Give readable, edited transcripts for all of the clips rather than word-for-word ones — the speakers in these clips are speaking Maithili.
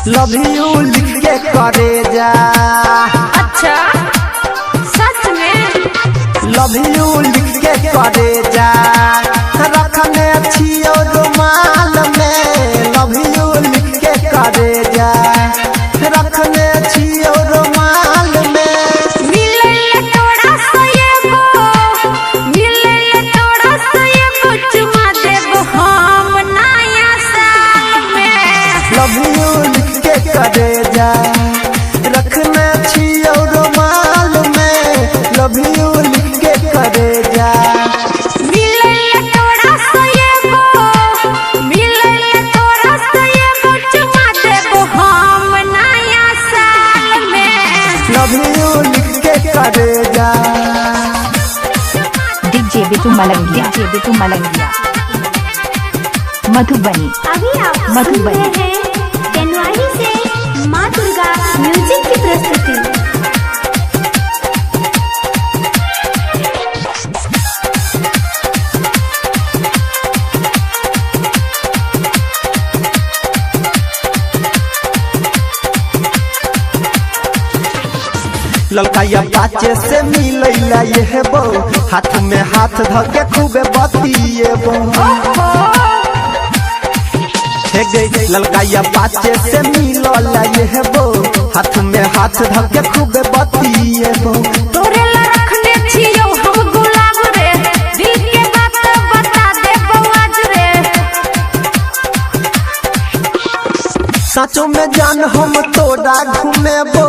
लव you लिख के करे जा। अच्छा सच में लव you लिख के करे जा, रखने छियो रुमाल में। लव you लिख के करे जा, रखने छियो रुमाल में। मिले तोरा से एगो, मिले तोरा से एगो चुमा देबो हम नया साल में। लव you लिख के करे जा, रखने छियो रुमाल में। लव you लिख के करे जा। मिले तोरा से एगो, मिले तोरा से एगो चुमा देबो हम नया साल में। लव you लिख के करे जा। DJ Bittu Malangiya, DJ Bittu Malangiya, Madhubani. अभी आप सुन मधुबनी। रहे हैं तेनवाही से माँ दुर्गा म्यूजिक की प्रस्तुति। ललकाया पाचे से मिलैला ये बो, हाथ में हाथ धके खूबे बतिएबो। हे गे ललकाया पाचे से मिलला ये बो, हाथ में हाथ धके खूबे बतिएबो। तोरे ला रखने छियौ हम गुलाब रे, दिल के बात बता देबौ आज रे। साचो में जान हम तोरा घुमेबो,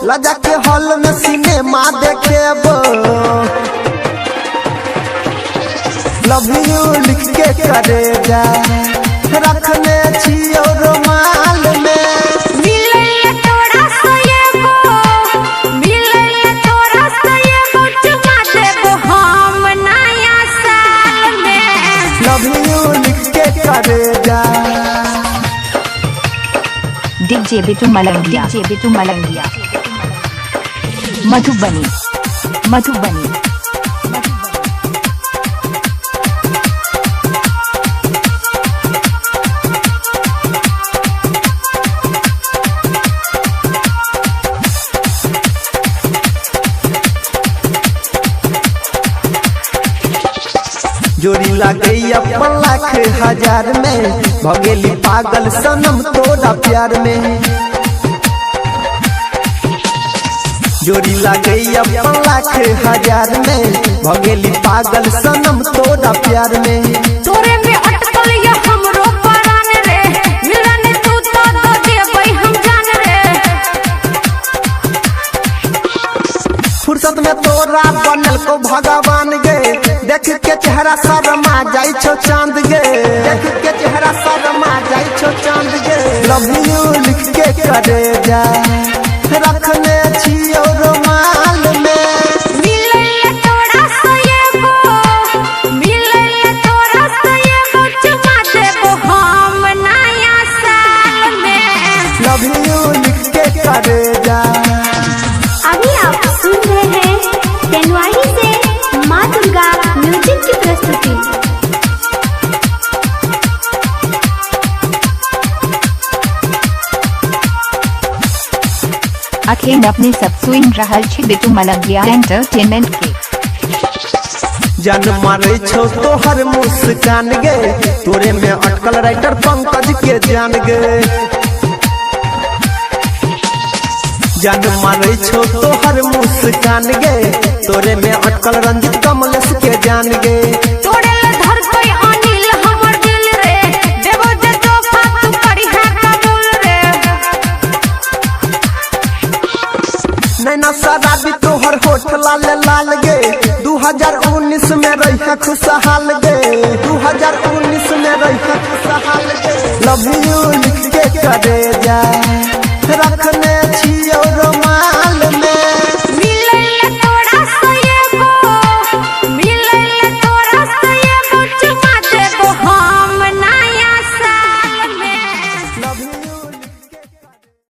लजा के हॉल में सिनेमा देखेबो। लव you लिख के करे जा, रखने छियो रुमाल में। मिले तोरा से एगो, मिले तोरा से एगो चुमा देबो हम नया साल में। लव you लिख के करे जा। DJ Bittu Malangiya, DJ Bittu Malangiya, Madhubani, Madhubani. जोड़ी लगे अपन लाख हजार में, भगेली पागल सनम तोरा प्यार में। जोड़ी लगे अपन लाख हजार में, भगेली पागल सनम तोरा प्यार में। तोरे में अटकल या हमरो परान रे, मिलन तू तो दो देबै हम जान रे। फुर्सत में तोरा बनल को भगवान गे, देख के चेहरा शर्मा जाई छो चांद गे। देख के चेहरा शर्मा जाई छो चांद गे। लव you लिख के करे जा, रखने छियो रुमाल में। मिले तोरा से एगो, मिले तोरा से एगो चुमा देबो हम नया साल में। लव you लिख के करे जा। अभी आप सुन रहे हैं तेनवाही से माँ दुर्गा म्यूजिक की प्रस्तुति। अखेन अपने सब सुन रहल छी बिट्टू मलंगिया एंटरटेनमेंट के। जान मारे छो तोहर मुस्कान गे, तोरे में अटकल राइटर पंकज के जान गे। जान मारे छो तोहर मुस्कान गे, तोरे में अटकल रंजित कमलेश के जान गे। तोरे ला धरतै अनिल हमर दिल रे, देबो जे तोहफा तू करिहे कबूल रे। नैना शराबी तोहर होठ लाल लाल गे, 2019 में रही खुशहाल।